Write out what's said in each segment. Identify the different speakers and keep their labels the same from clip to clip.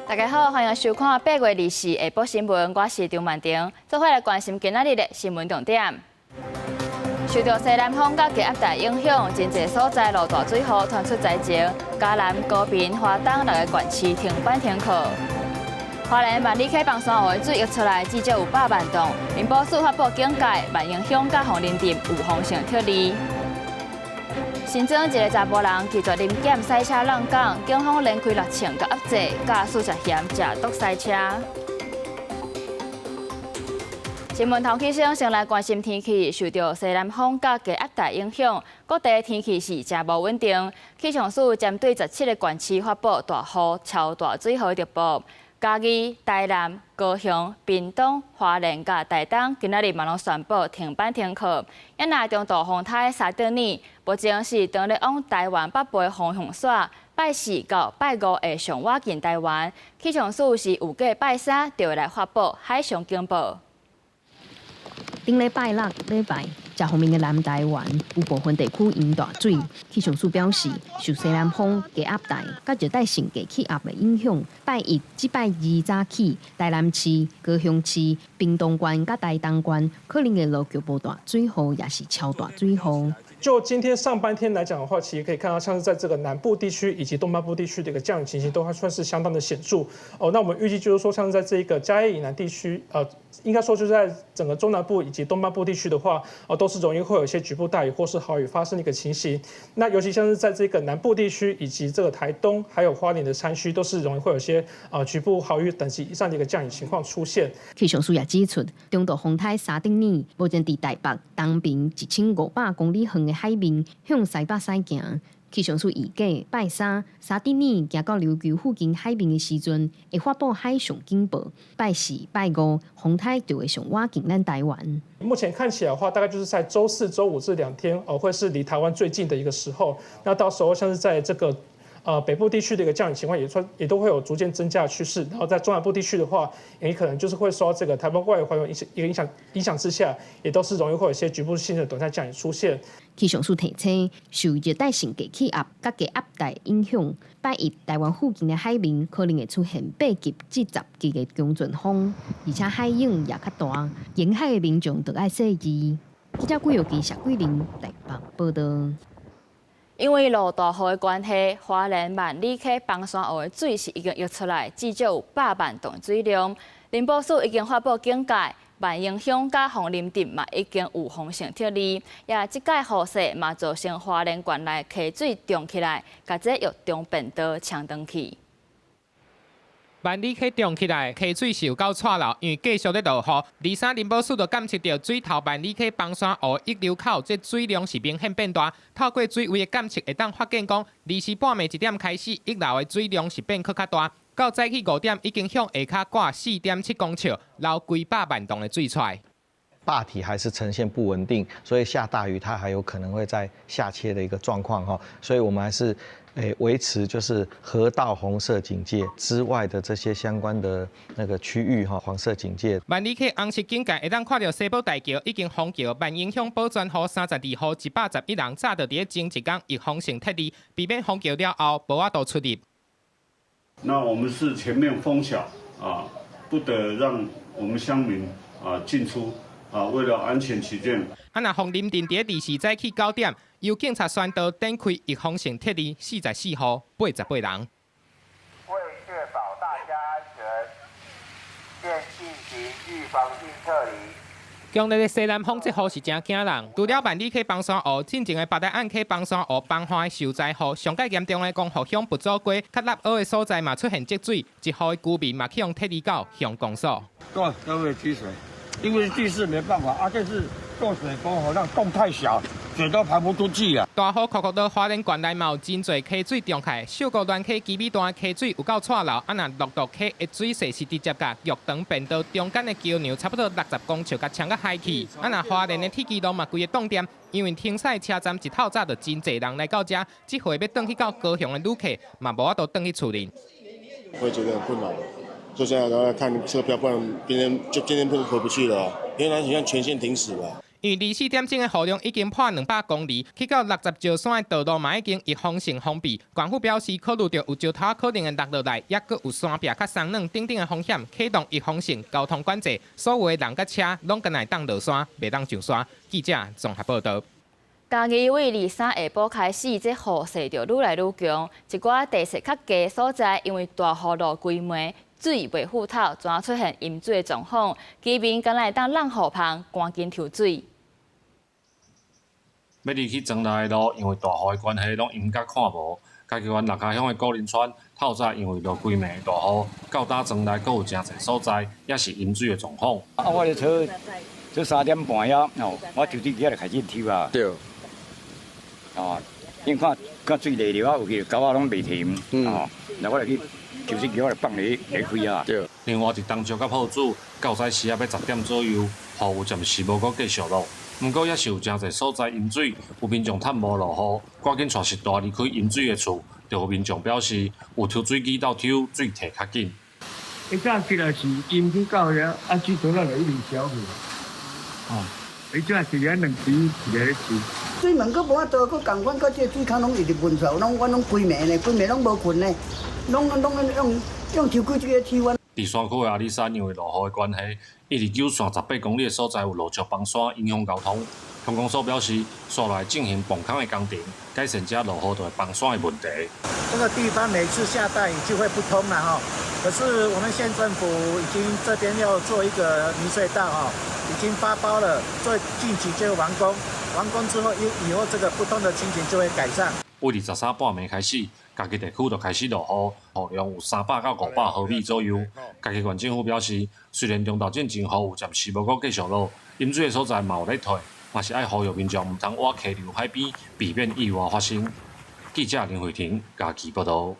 Speaker 1: 大家好，歡迎收看8月24下晡新聞，我是張曼婷，做伙來關心今仔日的新聞重點。受著西南風佮低壓帶影響，真濟所在落大水雨，傳出災情。嘉南、高屏、花東六个縣市停班停課。花蓮萬里溪崩山湖的水溢出來，至少有100萬噸。林保署發布警戒，萬榮鄉佮鳳林鎮有風性撤離。新莊一个查埔人拒絕臨檢賽車挵港，警方連開六槍共壓制，駕駛涉嫌食毒賽車。新聞頭起先，先來關心天氣，受著西南風佮低壓帶影響，各地天氣是誠無穩定。氣象署針對17个縣市發布大雨、超大水雨的預報。嘉義、台南、高雄、屏東、花蓮佮台東，今仔日嘛攏宣布停班停課。啊若中度風颱沙德爾，目前是當咧往台灣北部的方向徙，拜四到拜五會上倚近台灣。氣象署是預計拜三就會來發布海上警報。
Speaker 2: 頂禮拜六禮拜，遮方面的南台灣有部分地區淹大水。氣象署表示，受西南風、低壓帶佮熱帶性低氣壓的影響，拜一至拜二早起，台南市、高雄市、屏東縣佮台東縣可能會落局部大水雨，抑是超大水雨。
Speaker 3: 就今天上半天來講的話，其實可以看到，像是在這個南部地區以及東半部地區的一個降雨情形，都還算是相當的顯著。哦，那我們預計就是說，像是在這個嘉義以南地區，應該說就是在整個中南部以及東半部地區的話，哦，都是容易會有一些局部大雨或是豪雨發生的一個情形。那尤其像是在這個南部地區以及這個台東還有花蓮的山區，都是容易會有一些局部豪雨等級以上的一個降雨情況出現。
Speaker 2: 氣象署也指出，中度風颱沙德爾目前佇台北東邊1500公里遠的海面向西北駛行。氣象署預計拜三沙德爾行到琉球附近海面的時陣，會發布海上警報。拜四、拜五風颱就會上倚近咱台灣。
Speaker 3: 目前看起來的話，大概就是在週四、週五這兩天，哦，會是離台灣最近的一個時候。那到時候像是在這個北部地區的一個降雨情況也算也都會有逐漸增加的趨勢。然後在中南部地區的話，也可能就是會受到這個颱風外圍環流影響一個影響之下，也都是容易會有一些局部性的短暫降雨出現。
Speaker 2: 氣象署提醒，受熱帶性低氣壓佮低壓帶影響，拜一台灣附近的海面可能會出現8級至10級的強陣風，而且海湧也較大，沿海的民眾著愛細膩。記者郭玉基、謝桂玲台北報道。
Speaker 1: 因為落大雨的關係，花蓮萬里溪崩山湖的水是已經溢出來，至少有百萬噸水量。林保署已經發布警戒，萬榮鄉佮鳳林鎮嘛已經有風性撤離。也這擺雨勢嘛造成花蓮縣內溪水漲起來，共這浴場便道沖轉去。
Speaker 4: 萬里溪漲起來，溪水是有夠掣流，因為繼續咧落雨。二三林保署就監測著水頭萬里溪崩山湖溢流口，這水量是明顯變大。透過水位的監測，會當發現講，24半暝1點開始，溢流的水量是變閣較大。到早起5點，已經向下跤掛4.7公尺，流幾百萬噸的水出來。
Speaker 5: 壩體還是呈現不穩定，所以下大雨它還有可能會再下切的一個狀況哈，所以我們還是維持就是河道紅色警戒之外的這些相關的那個區域哈，黃色警戒。
Speaker 4: 萬里溪紅色警戒會當看著西寶大橋已經封橋，萬榮鄉寶泉戶32戶111人，早就佇咧前一工預防性撤離，避免封橋了後無法度出入。
Speaker 6: 那我們是全面封小啊，不得讓我們鄉民啊進出。啊，為了安全起見，
Speaker 4: 啊，若鳳林鎮佇24早起9點，由警察宣導展開預防性撤離44戶88人。
Speaker 7: 為確保大家安全，現進行預防性撤離。
Speaker 4: 強烈的西南風，這雨是誠驚人。除了萬里溪崩山湖，進前的八大案溪崩山湖崩岸受災雨，上蓋嚴重的光復鄉佛祖街，較納澳的所在嘛出現積水，一戶的居民嘛去予撤離到鄉公所。
Speaker 8: 對，都會積水。因為地勢沒辦法啊，這是做水溝好像洞太小，水都排不出去啊。
Speaker 4: 大雨洶洶落花蓮縣內嘛有真濟溪水漲起來，秀姑巒溪基米段溪水有夠掣流，啊若樂道溪的水勢是直接共浴場便道中間的橋梁差不多60公尺，共沖甲海去。啊若花蓮的鐵支路嘛規个凍掂，因為停駛車站一透早就真濟人來到遮，這回欲轉去到高雄的旅客嘛無法度轉去厝裡。
Speaker 9: 會覺得很困擾。就現在都在看車票，不然明天就今天不回不去了，因為它好像全線停駛了。
Speaker 4: 因為24點鐘的雨量已經破200公里，去到60石山的道路嘛已經預防性封閉。縣府表示，考慮著有石頭可能會落落來，抑閣有山壁較鬆軟等等的風險，啟動預防性交通管制，所有的人佮車攏干焦會當落山，袂當上山。記者綜合報導。
Speaker 1: 嘉義對23下晡開始，這雨勢就愈來愈強，一寡地勢較低所在，因為大雨落規暝，水袂付透，怎出現淹水的狀況？居民敢若會當挵雨棚，趕緊抽水。
Speaker 10: 欲入去莊內的路，因為大雨的關係，攏淹甲看無。嘉義縣六家鄉的古林村，透早因為落規暝的大雨，到今莊內閣有誠濟所在，也是淹水的狀況。
Speaker 8: 啊，我咧坐坐3點半遐，哦，我抽水機就開始抽啊。對。哦，因為看看水來了啊，有去溝仔攏袂停，哦，那我就去抽水機，我就放咧咧開啊。
Speaker 10: 對。另外，佇東石佮朴子，到早時仔欲10點左右，雨有暫時無閣繼續落。毋過，也是有誠濟所在淹水，有民眾趁無落雨，趕緊帶序大離開淹水的厝。就有民眾表示，有抽水機鬥抽，水退較緊。
Speaker 11: 伊早起來是淹水到遐，啊水頭仔就一直消去。哦，伊這是遐兩池一个咧抽。
Speaker 12: 水門閣無法度，閣仝款，閣這個水坑攏一直噴出來，攏我攏規暝呢，規暝攏無睏呢，攏攏用用抽幾這個抽完。
Speaker 10: 佇山區的阿里山，因為落雨的關係，19線18公里的所在有落石崩山，影響交通。鄉公所表示，煞來進行崩空的工程，改善這落雨就會崩山的問題。
Speaker 13: 這個地方每次下大雨就會不通了哈，可是我們縣政府已經這邊要做一個泥隧道哈，已經發包了，最近期就完工。完工之後，以後這個不通的情形就會改善。
Speaker 10: 對23半暝開始，嘉義地區就開始落雨，雨量有300到500毫米左右。嘉義縣政府表示，雖然中晝進前雨有暫時無閣繼續落，淹水的所在嘛有咧退，嘛是愛呼籲民眾毋通倚溪流海邊，避免意外發生。記者林慧婷嘉義報導。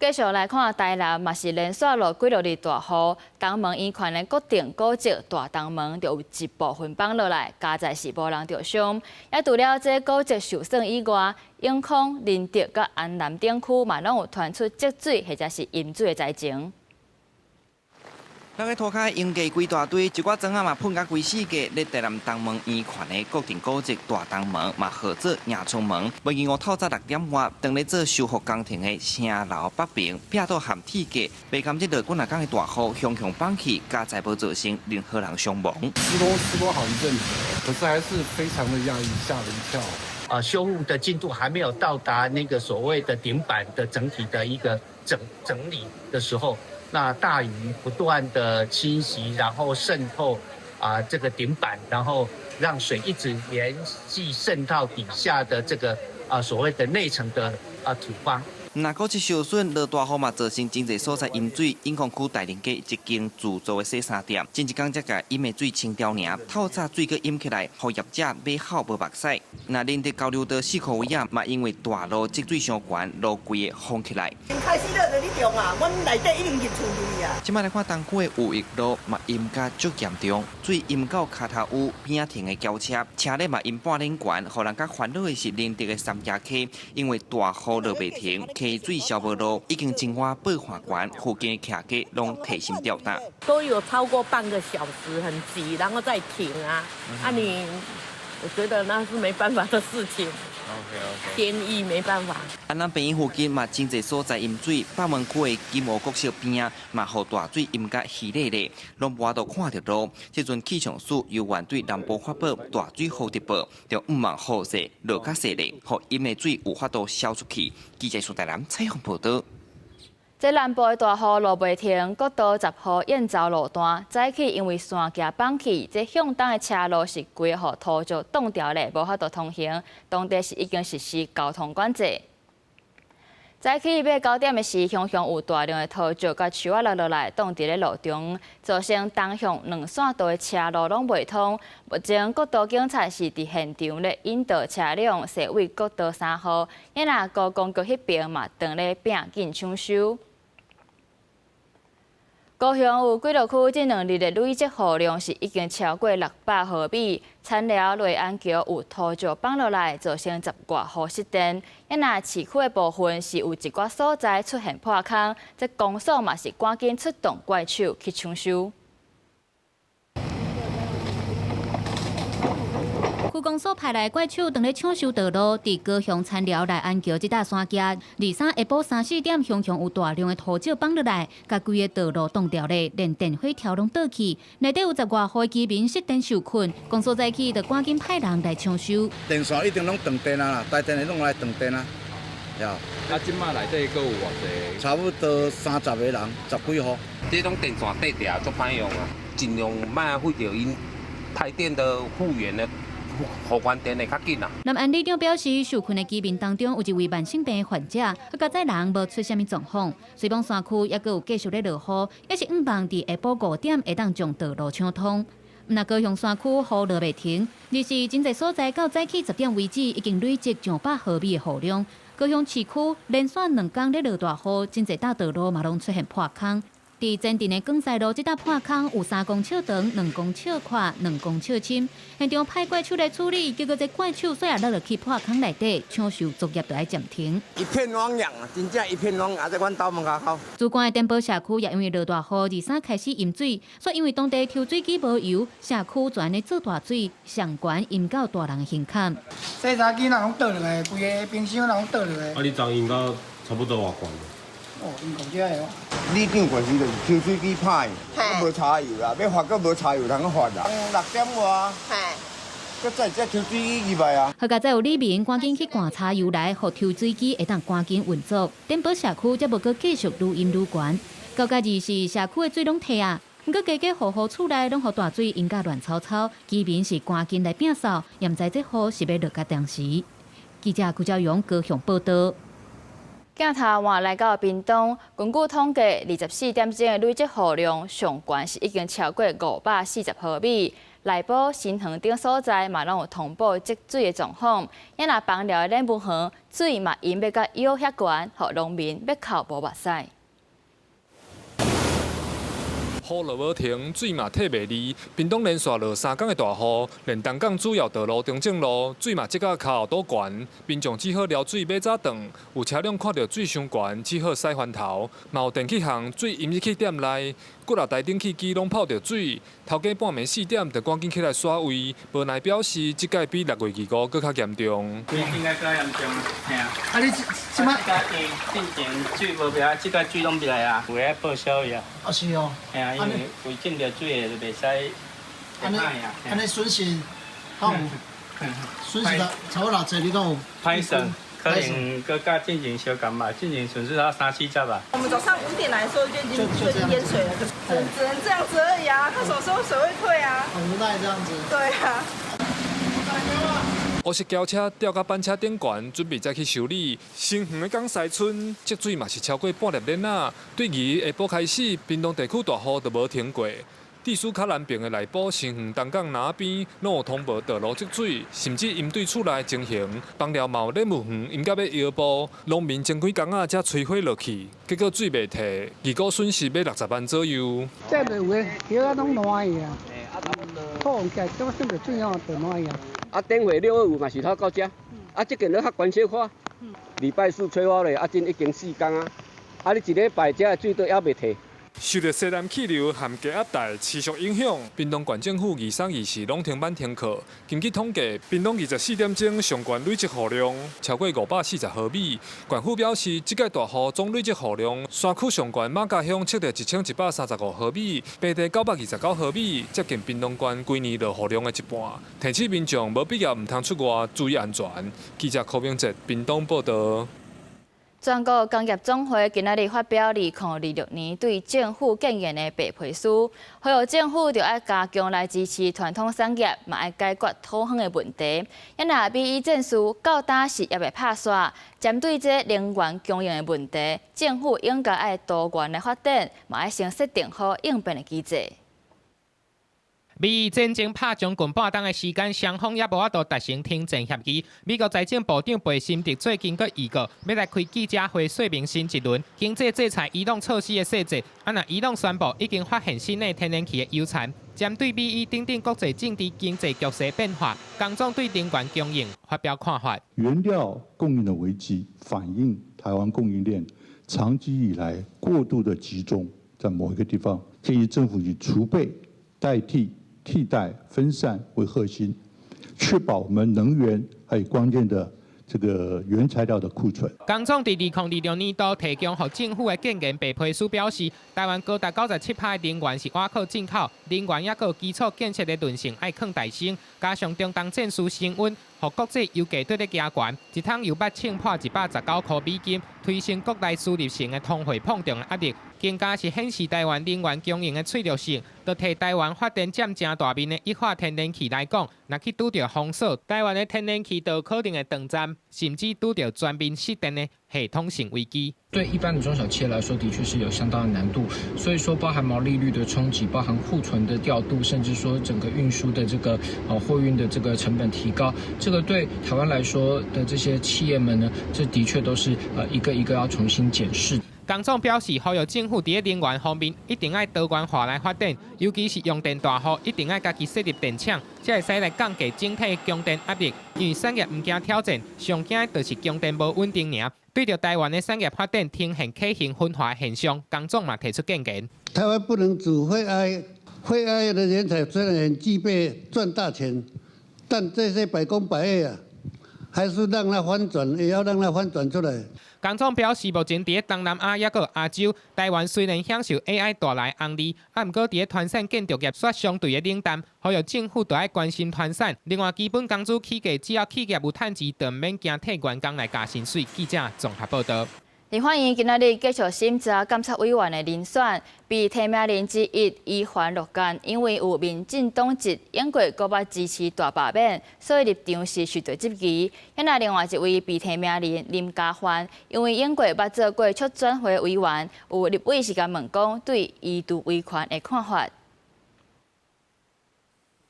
Speaker 1: 繼續來看台南，嘛是連續落幾落日大雨，東門圓環的國定古蹟大東門就有一部分崩落來，佳哉是無人著傷。也除了這古蹟受損以外，永康、仁德佮安南等區嘛攏有傳出積水或者是淹水的災情。
Speaker 14: 咱个塗跤淹過規大堆，一寡磚仔嘛噴甲規世界。咧台南東門圓環的國定古蹟大東門嘛號做迎春門。星期五透早6點外，當咧做修復工程的城樓北爿壁倒陷鐵架，袂甘這落幾若工的大雨，雄雄崩去，佳哉無造成任何人傷亡。
Speaker 15: 施工施工好一陣子，可是還是非常的訝異，嚇了一跳。
Speaker 16: 啊，修復的進度還沒有到達那個所謂的頂板的整體的一個整理的時候。那大雨不斷的侵襲，然後滲透啊這個頂板，然後讓水一直連續滲到底下的這個啊所謂的內層的啊土方。
Speaker 14: 若古蹟受損，落大雨嘛，造成真濟所在淹水。永康區大寧街一間自助的洗衫店，前一工才共淹的水清掉爾，透早水閣淹起來，予業者欲哭無目屎。若仁德交流道四箍位仔嘛，因為大路積水傷懸，路規个封起來。
Speaker 17: 開始落就咧中啊，阮內底已經入厝去啊。
Speaker 14: 這擺來看東區的有益路嘛，淹甲足嚴重，水淹到跤頭趺邊仔停的轎車，車咧嘛淹半臉懸，予人較煩惱的是仁德的三峽溪，因為大雨落袂停，溪水消無路，已經真倚八岸懸，附近的徛家攏提心吊膽。
Speaker 18: 都有超過半個小時，很急，然後再停啊，啊你，我覺得那是沒辦法的事情。
Speaker 14: OK OK。
Speaker 18: 天意沒辦法。
Speaker 14: 安南病院附近嘛，真濟所在淹水，北門區的金湖國小邊仔嘛，予大水淹甲稀咧咧，攏無法度看著路。這陣氣象署猶原對南部發布大水雨特報，就毋望雨勢落較細咧，予淹的水有法度消出去。記者蘇台南採訪報導。
Speaker 1: 這南部的大雨落袂停，國道10號燕巢路段早起因為山崎崩去，這向東的車路是規予土石擋牢咧，無法度通行。當地是已經實施交通管制。早起欲9點的時，雄雄有大量的土石佮樹仔落落來，擋佇咧路中，造成東向兩線道的車路攏袂通。目前國道警察是佇現場咧引導車輛駛往國道3號，也若高公局彼邊嘛，正咧拼緊搶修。高雄有幾落區這兩日的累積雨量是已經超過600毫米，田寮瑞安橋有土石崩落來，造成十外戶失電。也若市區的部分是有一寡所在出現破空，這公所嘛是趕緊出動怪手去搶修。
Speaker 19: 區公所派來怪手，當咧搶修道路，佇高雄田寮內安橋這搭山徛，23下晡三四點，雄雄有大量的土石放落來，共規个道路擋牢咧，連電火柱攏倒去，內底有十外戶居民失電受困，公所早起就趕緊派人來搶修。
Speaker 20: 電線一定攏斷電啊啦，台電的攏來斷電啊。呀，
Speaker 21: 啊，這馬內底閣有偌濟？
Speaker 20: 差不多30個人，十幾戶。
Speaker 22: 這種電線短掉足歹用啊，盡量莫費著𪜶台電的復原的。復原電的較緊啊！
Speaker 19: 南安里長表示，受困的居民當中有一位慢性病的患者，佳哉人無出啥物狀況。水枋山區猶閣有繼續咧落雨，也是向望佇下晡5點會當將道路搶通。毋但高雄山區雨落袂停，而是真濟所在到早起10點為止，已經累積上百毫米的雨量。高雄市區連續2工咧落大雨，真濟搭道路嘛攏出現破空。佇前鎮的廣西路這搭破空有3公尺長、2公尺寬、2公尺深，現場派怪手來處理，結果這怪手煞也落入去破空內底，搶修作業就愛暫停。
Speaker 23: 一片汪洋啊，真正一片汪洋，在阮兜門口。
Speaker 19: 竹竿的電寶社區也因為落大雨，23開始淹水，煞因為當地抽水機無油，社區全咧做大水，上懸淹到大人胸坎。
Speaker 24: 洗衫機若攏倒落來，規個冰箱若攏倒落來。
Speaker 10: 啊，你昨淹到差不多偌懸？
Speaker 24: 哦，淹到遮个哦。
Speaker 23: 里長關係就是抽水機歹，閣無柴油啦，欲發閣無柴油通發啦。6點外，閣再這抽水機入來啊。
Speaker 19: 好佳哉有里民趕緊去灌柴油來，予抽水機會當趕緊運作。電寶社區才無閣繼續愈淹愈懸。到今24社區的水攏退啊，毋過家家戶戶厝內攏予大水淹甲亂糟糟，居民是趕緊來摒掃，也毋知這雨是欲落到當時。記者郭昭勇高雄報道。
Speaker 1: 鏡頭換來到屏東，根據統計，24點鐘的累積雨量上懸是已經超過540毫米。內埔、新園等所在嘛，攏有通報積水的狀況。也若枋寮的練武園水嘛淹欲到腰遐懸，予農民欲哭無目屎。
Speaker 25: 雨落無停，水嘛退袂離。屏東連續落3工的大雨，連東港主要道路中正路水嘛積到跤後肚懸，民眾只好撩水欲走轉。有車輛看著水傷懸，只好駛翻頭。嘛有電器行水淹入去店內，幾若台冷氣機攏泡著水。頭家半暝4點就趕緊起來刷位，無奈表示這擺比6月25閣較嚴重。
Speaker 26: 應該較嚴重，嘿啊。
Speaker 24: 啊，你這擺？
Speaker 26: 進前水無袂啊，這擺水攏袂來啊，有的報銷去啊。
Speaker 24: 啊是哦。
Speaker 26: 嘿啊，因為有浸著水的就袂使。
Speaker 24: 按呢按呢損失，敢有？損失了差不多偌濟，你敢有？
Speaker 26: 歹算，可能閣佮進前相仝吧，進前損失到三四十吧。
Speaker 17: 我們早上5點來的時候就已經就已經淹水了，可是只能這樣子而已啊，看什麼時候水會退啊。
Speaker 24: 很無奈這樣子。
Speaker 17: 對啊。
Speaker 25: 烏色轎車吊到板車頂懸，準備載去修理。新園的港西村積水嘛是超過半粒鏈仔。對二下晡開始，屏東地區大雨就無停過。地勢較南邊的內埔、新園、東港南邊，攏有通報道路積水，甚至淹對厝內情形。枋寮嘛有練武園淹到欲腰部，農民前幾工仔才吹火落去，結果水袂退，預估損失欲60萬左右。
Speaker 27: 這個有的葉仔攏爛去啊，土起來，這個滲著水吼就爛去啊。
Speaker 28: 啊，頂月6月有嘛是透到遮，啊，這件咧較懸小可。禮拜四吹火咧，啊，真已經4工啊，啊，你一禮拜遮的水都猶未退。
Speaker 25: 受著西南氣流和低壓帶持續影響，屏東縣政府二三、二四攏停班停課。根據統計，屏東24點鐘上懸累積雨量超過540毫米。縣府表示，這屆大雨總累積雨量，山區上懸馬家鄉測著1135毫米，平地929毫米，接近屏東縣規年落雨量的一半。提醒民眾無必要毋通出外，注意安全。記者柯明哲屏東報道。
Speaker 1: 全國工業總會今仔日發表2026年對政府建言的白皮書，呼籲政府著愛加強來支持傳統產業，嘛愛解決土荒的問題。也若美伊戰事到今時猶未拍煞，針對這能源供應的問題，政府應該愛多元來發展，嘛愛先設定好應變的機制。
Speaker 4: 美伊戰爭拍將近半冬的時間，雙方猶無法度達成停戰協議。美國財政部長貝森特最近閣預告，欲來開記者會說明新一輪經濟制裁伊朗措施的細節。啊，若伊朗宣布已經發現新的天然氣的油田，針對美伊等等國際政治經濟局勢變化，工總對能源供應發表看法。
Speaker 6: 原料供應的危機反映台灣供應鏈長期以來過度的集中在某一個地方，建議政府以儲備代替、替代、分散為核心，
Speaker 2: 確保我們能源還有關鍵的這個原材料的庫存。
Speaker 4: 工總佇2026年度提供予政府的建言白皮書表示，台灣高達97%的能源是倚靠進口，能源抑閣基礎建設的韌性愛囥大先，加上中東戰事升溫，予國際油價綴咧加懸，一桶油捌衝破119塊美金，推升國內輸入性的通貨膨脹的壓力，更加是顯示台灣能源供應的脆弱性。就提台灣發電佔誠大面的液化天然氣來講，若去拄著封鎖，台灣的天然氣就可能會斷站，甚至拄著全面失電的系統性危機。
Speaker 3: 對一般的中小企業來說，的確是有相當的難度。所以說，包含毛利率的衝擊，包含庫存的調度，甚至說整個運輸的這個貨運的這個成本提高，這個對台灣來說的這些企業們呢，這的確都是一個一個要重新檢視。
Speaker 4: 工總表示，呼籲政府佇能源方面一定愛多元化來發展，尤其是用電大戶一定愛家己設立電廠，才會使來降低整體供電壓力。因為產業毋驚挑戰，上驚的就是供電無穩定爾。對著台灣的產業發展呈現畸形分化現象，工總嘛提出建言。
Speaker 27: 台灣不能只會 AI，會 AI 的人才雖然很具備賺大錢，但這些百工百業啊，還是讓它翻轉，也要讓它翻轉出來。
Speaker 4: 工總表示，目前佇咧東南亞抑閣亞洲，台灣雖然享受 AI 帶來紅利，啊，毋過佇咧傳產建築業煞相對的冷淡，呼籲政府著愛關心傳產。另外，基本工資起價，只要企業有趁錢，就毋免驚替員工來加薪水。記者綜合報導。
Speaker 1: 立法院今仔日繼續審查監察委員的人選，被提名人之一伊凡洛干，因為有民進黨籍，英國閣捌支持大罷免，所以立場是受到質疑。遐另外一位被提名人林嘉歡，因為英國捌做過促轉會委員，有立委是共問講對移除威權的看法。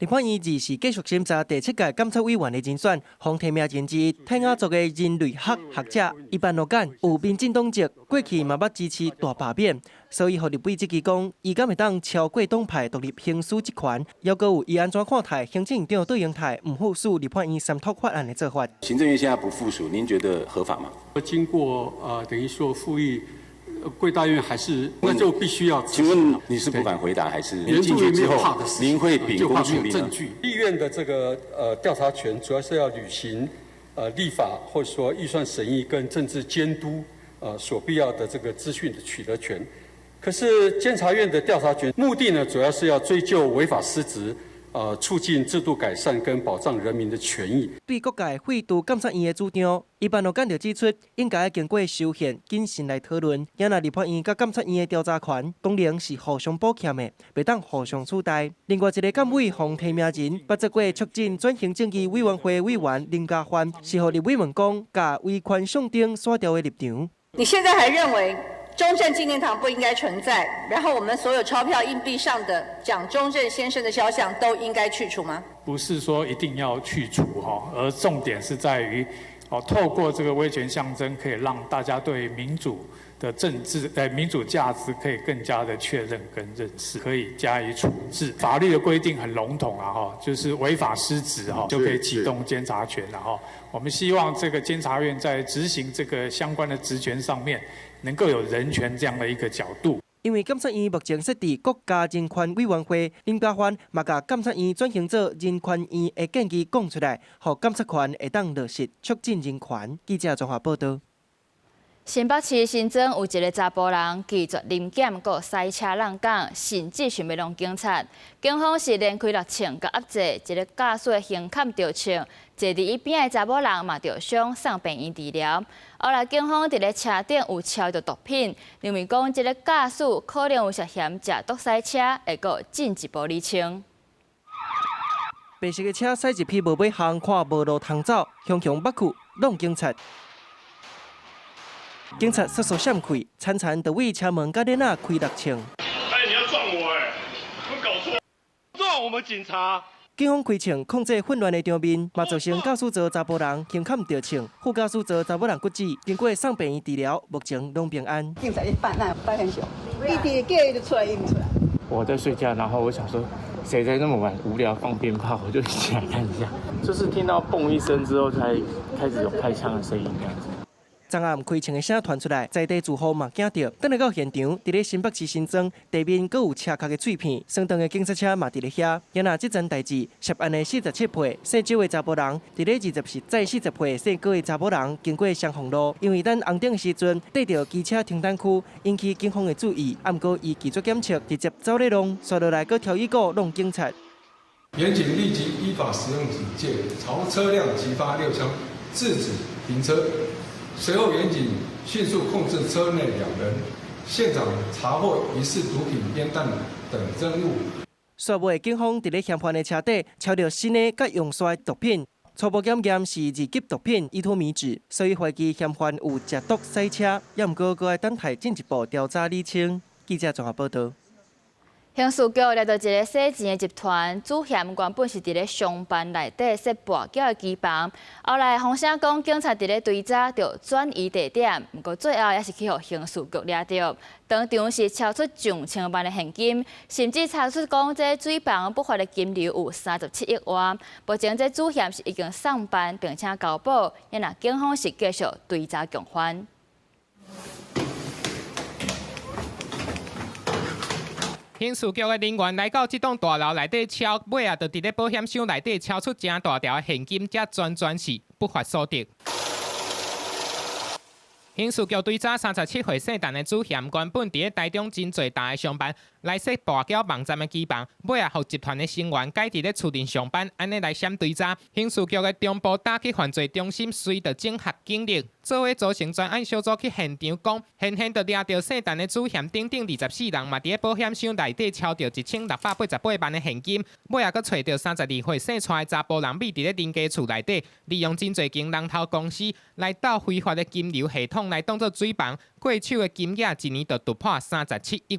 Speaker 5: 立法院二是繼續審查第七屆監察委員的人選，予提名人之一泰雅族的人類學學者伊班諾簡有民進黨籍，過去嘛捌支持大罷免，所以予立委質疑講，伊敢會當超過黨派獨立行使職權，猶閣有伊按怎看待行政院長卓榮泰毋附屬立法院三讀法案的做法？
Speaker 7: 行政院現在不附屬，您覺得合法嗎？
Speaker 8: 經過等於說復議。貴大院還是那就必須要。
Speaker 7: 請問你是不敢回答，還是您進去之後，您會秉公處理呢？
Speaker 8: 立院的這個調查權，主要是要履行立法或者說預算審議跟政治監督所必要的這個資訊的取得權。可是監察院的調查權目的呢，主要是要追究違法失職。促進制度改善跟保障人民的權益。
Speaker 5: 對各界廢除監察院的主張，伊班諾簡就指出，應該經過修憲謹慎來討論。也若立法院佮監察院的調查權功能是互相補欠的，袂當互相取代。另外一個監委予提名人，捌做過促進轉型正義委員會委員林嘉歡，是予立委問講，共威權象徵刷掉的立場。
Speaker 9: 你現在還認為中正紀念堂不應該存在，然後我們所有鈔票硬幣上的蔣中正先生的肖像都應該去除嗎？
Speaker 11: 不是說一定要去除哈，而重點是在於，哦，透過這個威權象徵，可以讓大家對民主的政治、民主價值可以更加的確認跟認識，可以加以處置。法律的規定很籠統啊，哈，就是違法失職哈，就可以啟動監察權了哈。我們希望這個監察院在執行這個相關的職權上面，能夠有人權這樣的一個角度。
Speaker 5: 因為監察院目前設佇國家人權委員會，林嘉歡嘛共監察院轉型做人權院的建議講出來，予監察權會當落實促進人權。記者綜合報導。
Speaker 1: 新北市新莊有一个查埔人拒絕臨檢，閣駛車挵港，甚至想欲弄警察。警方是連開六槍共壓制，一个駕駛的胸坎著槍，坐佇伊邊的查某人嘛著傷，送病院治療。後來警方佇咧車頂有抄著毒品，認為講這个駕駛可能有涉嫌食毒駛車，會閣進一步釐清。
Speaker 5: 白色的車駛入去無尾巷，看無路通走，雄雄捌去弄警察。警察速速閃開，慘慘就對車門佮鏈仔開六槍。
Speaker 12: 哎，你要撞我哎！有搞錯，撞我們警察！
Speaker 5: 警方開槍控制混亂的場面，嘛造成駕駛座查埔人胸坎著槍，副駕駛座查某人骨折，經過送病院治療，目前攏平安。
Speaker 17: 警察一辦案，發現小，伊佇叫伊就出來，伊毋出來。
Speaker 29: 我在睡覺，然後我想說，誰在那麼晚無聊放鞭炮，我就起來看一下，就是聽到嘣一聲之後，才開始有開槍的聲音這樣子。
Speaker 5: 昨暗開槍的聲傳出來，在地住戶嘛驚著。轉來到現場，佇咧新北市新莊地面閣有車殼的碎片，升長的警察車嘛佇咧遐。也若這樁代誌，涉案的47歲姓周的查埔人，佇咧20載40歲姓郭的查某人經過雙鳳路，因為等紅燈的時陣，綴著機車停等區，引起警方的注意。啊，毋過伊拒絕檢測，直接走咧弄，紲落來閣挑伊個弄警察。
Speaker 8: 員警立即依法使用警戒，朝車輛擊發6槍，制止停車。隨後，員警迅速控制車內2人，現場查獲疑似毒品、煙彈等贓物。
Speaker 5: 煞尾，警方佇咧嫌犯的車底抄著新的佮用紲毒品，初步檢驗是2級毒品依托咪酯，所以懷疑嫌犯有食毒駛車，也毋過閣愛等待進一步調查釐清。記者綜合報導。
Speaker 1: 刑事局掠著一个洗錢的集團，主嫌原本是佇咧上班內底設跋筊的機房，後來風聲講警察佇咧追查，就轉移地點，毋過最後也是去予刑事局掠著。當場是超出上千萬的現金，甚至查出講這水房不法的金流有37億外。目前這主嫌是已經送辦並且交保，也若警方是繼續追查共犯。
Speaker 4: 刑事局的人員來到這棟大樓內底抄，尾仔就佇咧保險箱內底抄出誠大條的現金，才全全是不法所得。刑事局追查37歲姓陳的主嫌，原本佇咧台中真濟大的上班，來設跋筊網站的機房，尾仔予集團的成員改佇咧厝內上班，按呢來閃追查。刑事局的中部打擊犯罪中心隨著整合警力，做伙組成專案小組去現場講，現現就掠著姓陳的主嫌等等24人，嘛佇咧保險箱內底抄著1688萬的現金，尾仔閣揣著32歲姓蔡的查埔人，秘佇咧林家厝內底，利用真濟間人頭公司來鬥非法的金流系統。來當作水房，過手的金額一年就突破37億。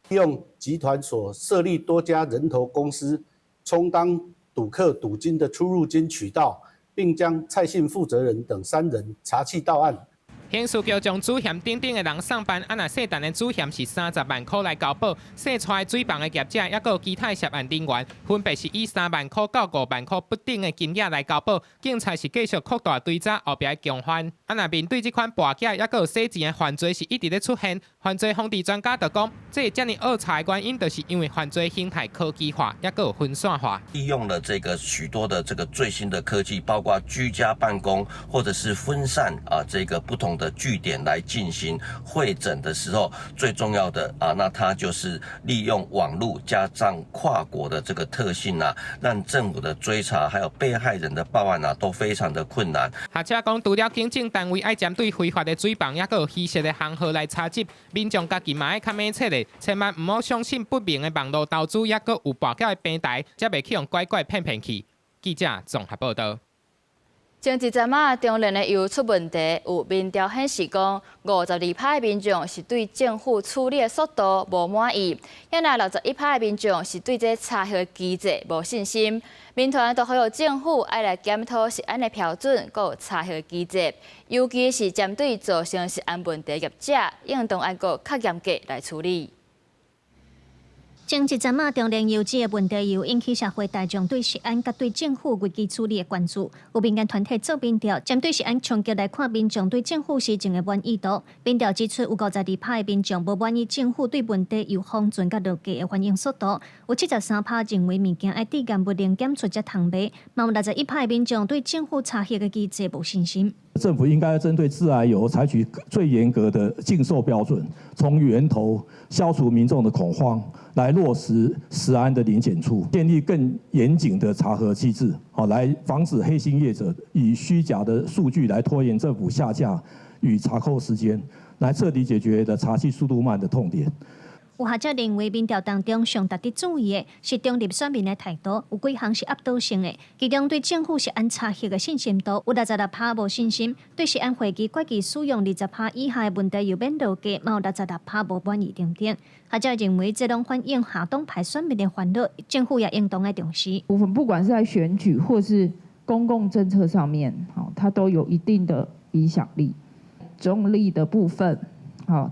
Speaker 10: 利用集團所設立多家人頭公司，充當賭客賭金的出入金渠道，並將蔡姓負責人等3人查緝到案。
Speaker 4: 刑事局將主嫌等等的人送辦，啊，若姓陳的主嫌是30萬塊來交保，姓蔡水房的業者，抑閣有其他涉案人員，分別是以3萬塊到5萬塊不等的金額來交保。警察是繼續擴大追查後壁的共犯。啊，若面對這款跋筊，抑閣有洗錢的犯罪是一直咧出現。犯罪防治專家就講，這遮爾惡查的原因，就是因為犯罪形態科技化，抑閣有分散化。
Speaker 13: 利用了這個許多的這個最新的科技，包括居家辦公或者是分散啊，這個不同的據點來進行會診的時候，最重要的啊，那它就是利用網路加上跨國的這個特性啊，讓政府的追查還有被害人的報案啊，都非常的困難。
Speaker 4: 學者講，除了警政單位愛針對非法的水房，抑閣有虛設的行號來查緝，民眾家己嘛愛較明確的，千萬毋好相信不明的網路投資，抑閣有跋筊的平台，才袂去予拐拐騙騙去。記者綜合報導。
Speaker 1: 前一陣仔，中煉的油出問題，有民調顯示講，52%的民眾是對政府處理的速度無滿意，抑若61%的民眾是對這查核機制無信心。民團就呼籲政府愛來檢討食安的標準，閣有查核機制，尤其是針對造成食安問題業者，應當愛閣較嚴格來處理。
Speaker 14: 前一陣仔，中煉油脂的問題又引起社會大眾對食安佮對政府危機處理的關注。有民間團體做民調，針對食安衝擊來看，民眾對政府施政的滿意度。民調指出，有52%的民眾無滿意政府對問題油封存佮落架的反應速度。有73%認為物件愛致嚴物能檢出才通賣，嘛有61%的民眾對政府查核的機制無信心。
Speaker 15: 政府應該針對致癌油採取最嚴格的禁售標準，從源頭消除民眾的恐慌，來落實食安的零檢出，建立更嚴謹的查核機制，好來防止黑心業者以虛假的數據來拖延政府下架與查扣時間，來徹底解決的查緝速度慢的痛點。
Speaker 14: 有學者認為，民調當中上值得注意的是中立選民的態度，有幾項是壓倒性的。其中對政府食安查核的信心度有66%無信心，對食安會議決議使用20%以下的問題油免落架，嘛有66%無滿意等等。學者認為，這攏反映下黨派選民的煩惱，政府也應當愛重視。
Speaker 16: 部分不管是在選舉或是公共政策上面，它都有一定的影響力。中立的部分，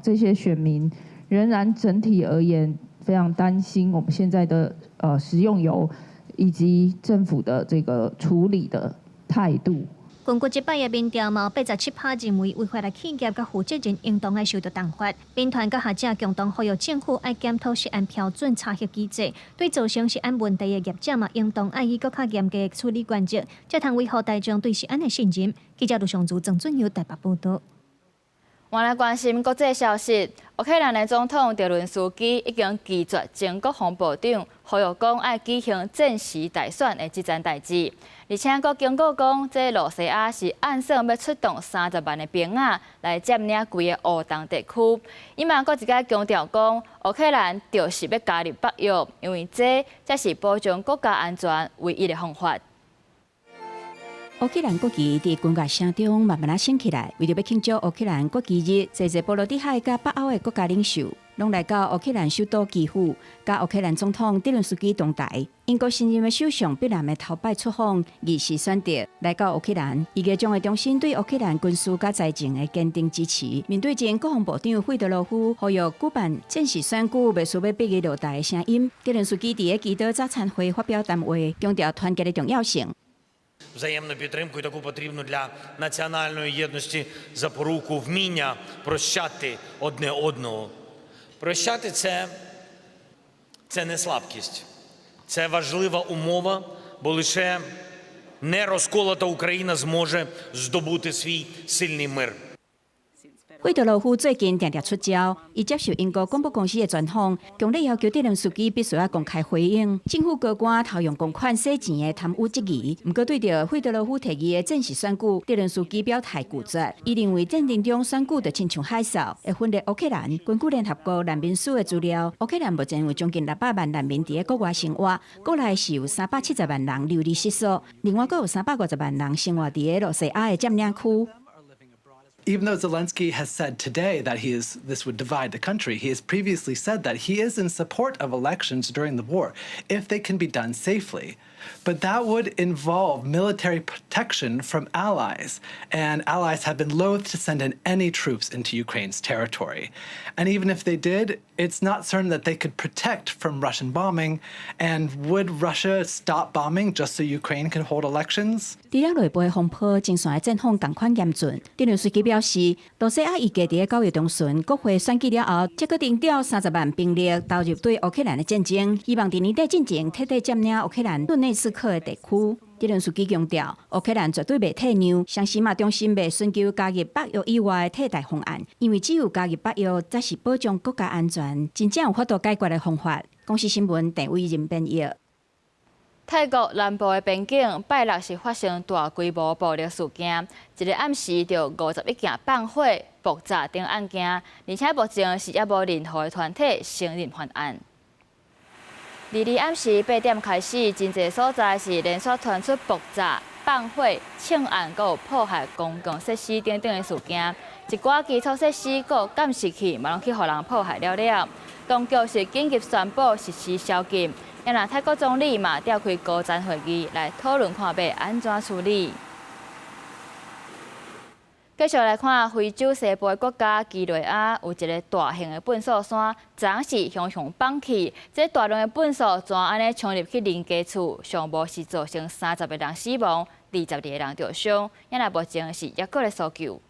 Speaker 16: 這些選民仍然整體而言非常擔心我們現在的食用油以及政府的這個處理的態度。
Speaker 14: 根據這擺的民調，嘛有87%認為違法的企業佮負責人應當愛受到重罰。民團佮學者共同呼籲政府愛檢討食安標準查核機制，對造成食安問題的業者嘛，應當愛以閣較嚴格的處理原則，才通維護大眾對食安的信任。記者盧尚如、曾俊佑台北報導。
Speaker 1: 換來關心國際消息，烏克蘭的總統澤倫斯基已經拒絕前國防部長呼籲講愛舉行戰時大選的這件代誌，而且閣警告講，這羅西亞是暗算欲出動30萬的兵仔來佔領規个烏東地區。伊嘛閣一擺強調講，烏克蘭就是欲加入北約，因為這才是保障國家安全唯一的方法。
Speaker 18: 烏克蘭國旗佇軍樂聲中慢慢仔升起來，為著欲慶祝烏克蘭國旗日，濟濟波羅的海佮北歐的國家領袖，攏來到烏克蘭首都基輔，佮烏克蘭總統澤倫斯基同台。英國新任的首相碧藍的頭擺出訪，儀式選擇來到烏克蘭，伊個將會重申對烏克蘭軍事佮財政的堅定支持。面對前國防部長費德羅夫呼籲舉辦戰時選舉，袂輸欲逼伊落台的聲音，澤倫斯基佇个祈禱早餐會發表談話，強調團結的重要性。
Speaker 19: Взаємну підтримку і таку потрібну для національної єдності запоруку вміння прощати одне одного. Прощати це не слабкість, це важлива умова, бо лише не розколота Україна зможе здобути свій сильний мир.
Speaker 18: 費德羅夫最近定定出招，伊接受英國廣播公司的專訪，強烈要求澤倫斯基必須愛公開回應政府高官偷用公款洗錢的貪污質疑。毋過對著費德羅夫提議的戰時選舉，澤倫斯基表態拒絕。伊認為戰爭中選舉就親像海嘯，會分裂烏克蘭。根據聯合國難民署的資料，烏克蘭目前有將近600萬難民佇咧國外生活，國內是有370萬人流離失所，另外閣有350萬人生活佇咧羅西亞的佔領區。
Speaker 20: Even though Zelensky has said today that this would divide the country, he has previously said that he is in support of elections during the war if they can be done safely. But that would involve military protection from allies, and allies have been loath to send in any troops into Ukraine's territory. And even if they did, it's not certain that they could protect from Russian bombing. And would Russia stop bombing just so Ukraine can hold elections?
Speaker 18: 除了內部的風波，前線的戰況仝款嚴峻。澤倫斯基表示，羅西亞預計佇9月中旬國會選舉了後，才閣徵調30萬兵力投入對烏克蘭的戰爭，希望佇年底進前徹底佔領烏克蘭頓內茨克的地區。澤倫斯基強調，烏克蘭絕對袂退讓，同時嘛終身袂尋求加入北約以外的替代方案，因為只有加入北約，才是保障國家安全、真正有法度解決的方法。公視新聞鄭偉仁編譯。
Speaker 1: 泰國南部的邊境拜六是發生大規模暴力事件，一个暗時就51件放火、爆炸等案件，而且目前是猶無任何的團體承認犯案。22暗時8點開始，真濟所在是連續傳出爆炸、放火、槍案，閣有破壞公共設施等等的事件，一寡基礎設施閣監視器嘛攏去予人破壞了了。當局是緊急宣布實施宵禁。若泰國總理嘛召開高層會議來討論看欲按怎處理。繼續來看非洲西部的國家幾內亞，有一个大型的糞埽山，昨是雄雄崩去，這大量的糞埽全按呢衝入去人家厝，上無是造成30個人死亡，22個人著傷，若目前是猶閣咧搜救。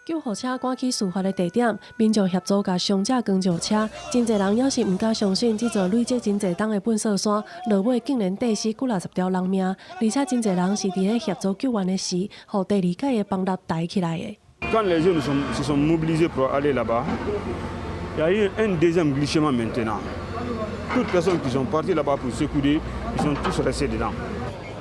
Speaker 21: 救護車趕去事發的地點，民眾協助共傷者扛上車。真濟人猶是毋敢相信，這座累積真濟冬的糞埽山，落尾竟然綴死幾若十條人命，而且真濟人是佇咧協助救援的時，予第二擺的崩塌抬起來的。
Speaker 22: Quand les jeunes se sont mobilisés pour aller là-bas, il y a eu un deuxième glissement maintenant. Toutes les personnes qui sont parties là-bas pour secourir, ils sont tous restés dedans.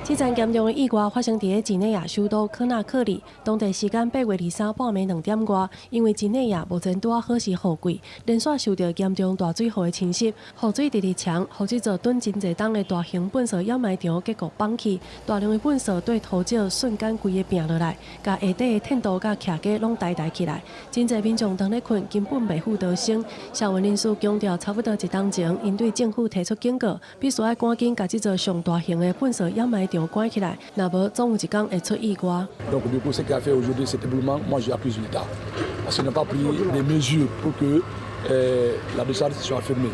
Speaker 21: 這場嚴重的意外發生佇咧幾內亞首都科納克里，當地時間8月23半暝2點外，因為幾內亞目前拄仔好是雨季，連續受著嚴重大水雨的侵襲，雨水直直沖，予這座囤真濟冬的大型糞埽掩埋場結構崩去，大量的糞埽對塗石瞬間規个拚落來，共下底的天道佮徛家攏抬抬起來，真濟民眾當咧睏，根本袂赴逃生。社運人士強調，差不多一冬前，𪜶對政府提出警告，必須愛趕緊共這座上大型的糞埽掩埋場關起來，若無總有一天會出意外。
Speaker 23: Donc du coup, ce qui a fait aujourd'hui cet éboulement, moi j'accuse l'État parce qu'il n'a pas pris des mesures pour que la décharge soit fermée.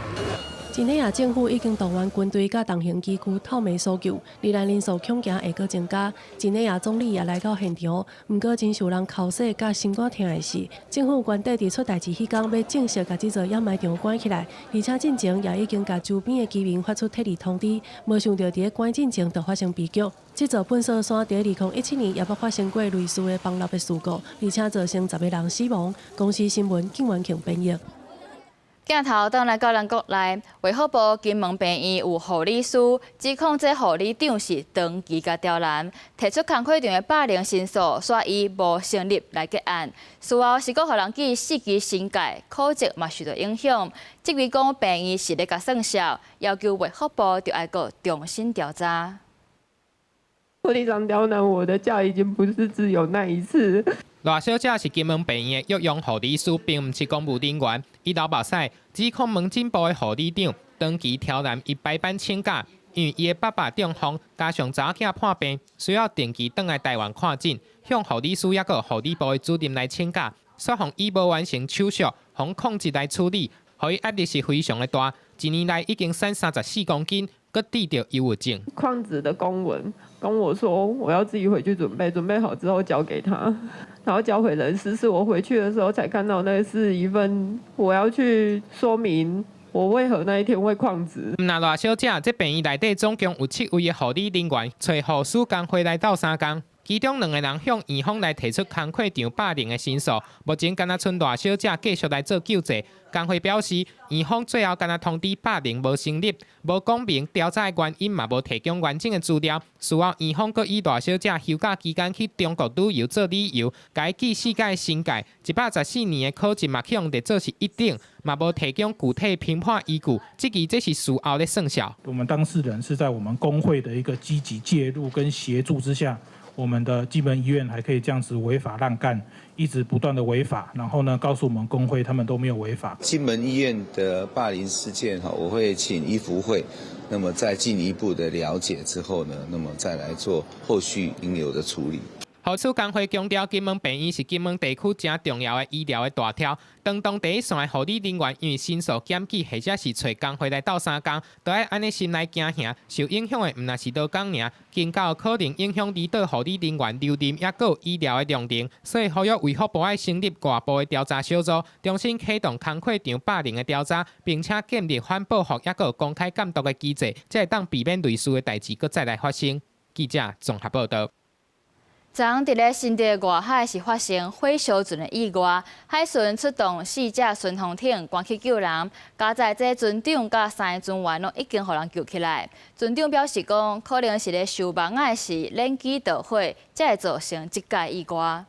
Speaker 21: 幾內亞政府已經動員軍隊佮重型機具透暝搜救，罹難人數恐驚會閣增加。幾內亞總理也來到現場，毋過真受人哭訴佮心肝疼的是，政府原底佇出代誌彼工欲正式共這座掩埋場關起來，而且進前也已經共周邊的居民發出撤離通知，無想著佇咧關進前就發生悲劇。這座糞埽山佇2017年也捌發生過類似的崩落的事故，而且造成10個人死亡。公視新聞金元慶編譯。
Speaker 1: 鏡頭轉來到咱國內，衛福部金門病院有護理師指控這護理長是長期共刁難，提出工課場的霸凌申訴，煞伊無成立來結案。事後是閣予人記四級申誡，考績嘛受到影響。質疑講病院是咧共算數，要求衛福部著愛閣重新調查。
Speaker 2: 護理長刁難我的假已經不是只有那一次。
Speaker 4: 賴小姐是金門病院的藥用護理師，並毋是公務人員。伊流目屎，指控門診部的護理長長期刁難伊排班請假，因為伊的爸爸中風，加上查某囝破病，需要定期轉來台灣看診，向護理師抑閣護理部的主任來請假，煞予伊無完成手續，予曠職來處理，予伊壓力是非常的大。一年來已經瘦34公斤，閣得著憂鬱症。
Speaker 2: 曠職的公文跟我說，我要自己回去準備，準備好之後交給他，然後交回人事。是我回去的時候才看到，那是一份我要去說明我為何那一天會曠職。
Speaker 4: 毋但賴小姐，這病院內底總共有七位的護理人員，揣護士工會來鬥相共。其中兩個人向院方來提出工課場霸凌的申訴，目前敢若賰賴小姐繼續來做救濟。工會表示，院方最後敢若通知霸凌無成立，無講明調查的原因，嘛無提供完整的資料。事後院方閣以賴小姐休假期間去中國旅遊做理由，共伊記四屆申誡，114年的考績嘛去予列做是一等，嘛無提供具體評判依據，質疑這是事後咧算數。
Speaker 3: 我們當事人是在我們工會的一個積極介入跟協助之下，我們的金門醫院還可以這樣子違法亂幹，一直不斷的違法，然後呢，告訴我們工會他們都沒有違法。
Speaker 6: 金門醫院的霸凌事件哈，我會請醫福會，那麼再進一步的了解之後呢，那麼再來做後續應有的處理。
Speaker 4: 護士工會強調，金門病院是金門地區誠重要的醫療的大柱。當當第一線的護理人員因為申訴檢舉，或者是揣工會來鬥相共，都愛按呢心內驚嚇。受影響的毋但是勞工爾，更較有可能影響離島護理人員留任，抑閣有醫療的量能。所以呼籲衛福部愛成立外部的調查小組，重新啟動工課場霸凌的調查，並且建立反報復抑閣有公開監督的機制，才會當避免類似的代誌閣再來發生。記者綜合報導。
Speaker 1: 昨昏佇咧新竹外海是發生火燒船的意外，海巡出動四隻順風艇趕去救人，佳哉這船長佮三个船員攏已經予人救起來。船長表示講，可能是咧收網仔時輪機著火，才會造成這擺意外。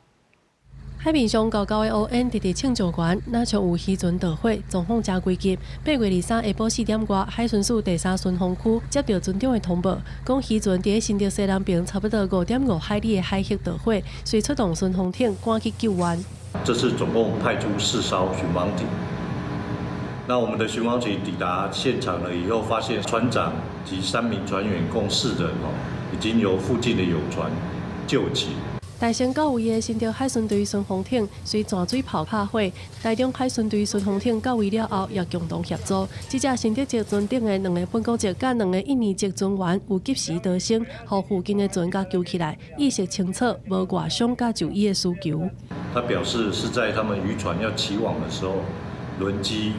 Speaker 21: 海面上厚厚的烏煙直直衝上懸，若像有漁船著火，狀況誠危急。8月23下晡4點外，海巡署第三巡防區接到船長的通報，講漁船佇咧新竹西南爿差不多5.5海里的海域著火，遂出動順風艇趕去救援。
Speaker 29: 這次總共派出四艘巡防艇。那我們的巡防艇抵達現場了以後，發現船長及三名船員共四人哦，已經由附近的友船救起。
Speaker 21: 大成到位的新竹海巡隊順風艇隨泉水炮拍火，台中海巡隊順風艇到位了後，也共同協助。這隻新竹籍船頂的兩个本國籍佮兩个印尼籍船員有及時逃生，予附近的船共救起來，意識清楚，無外傷佮就醫的需求。
Speaker 29: 他表示是在他們漁船要起網的時候，輪機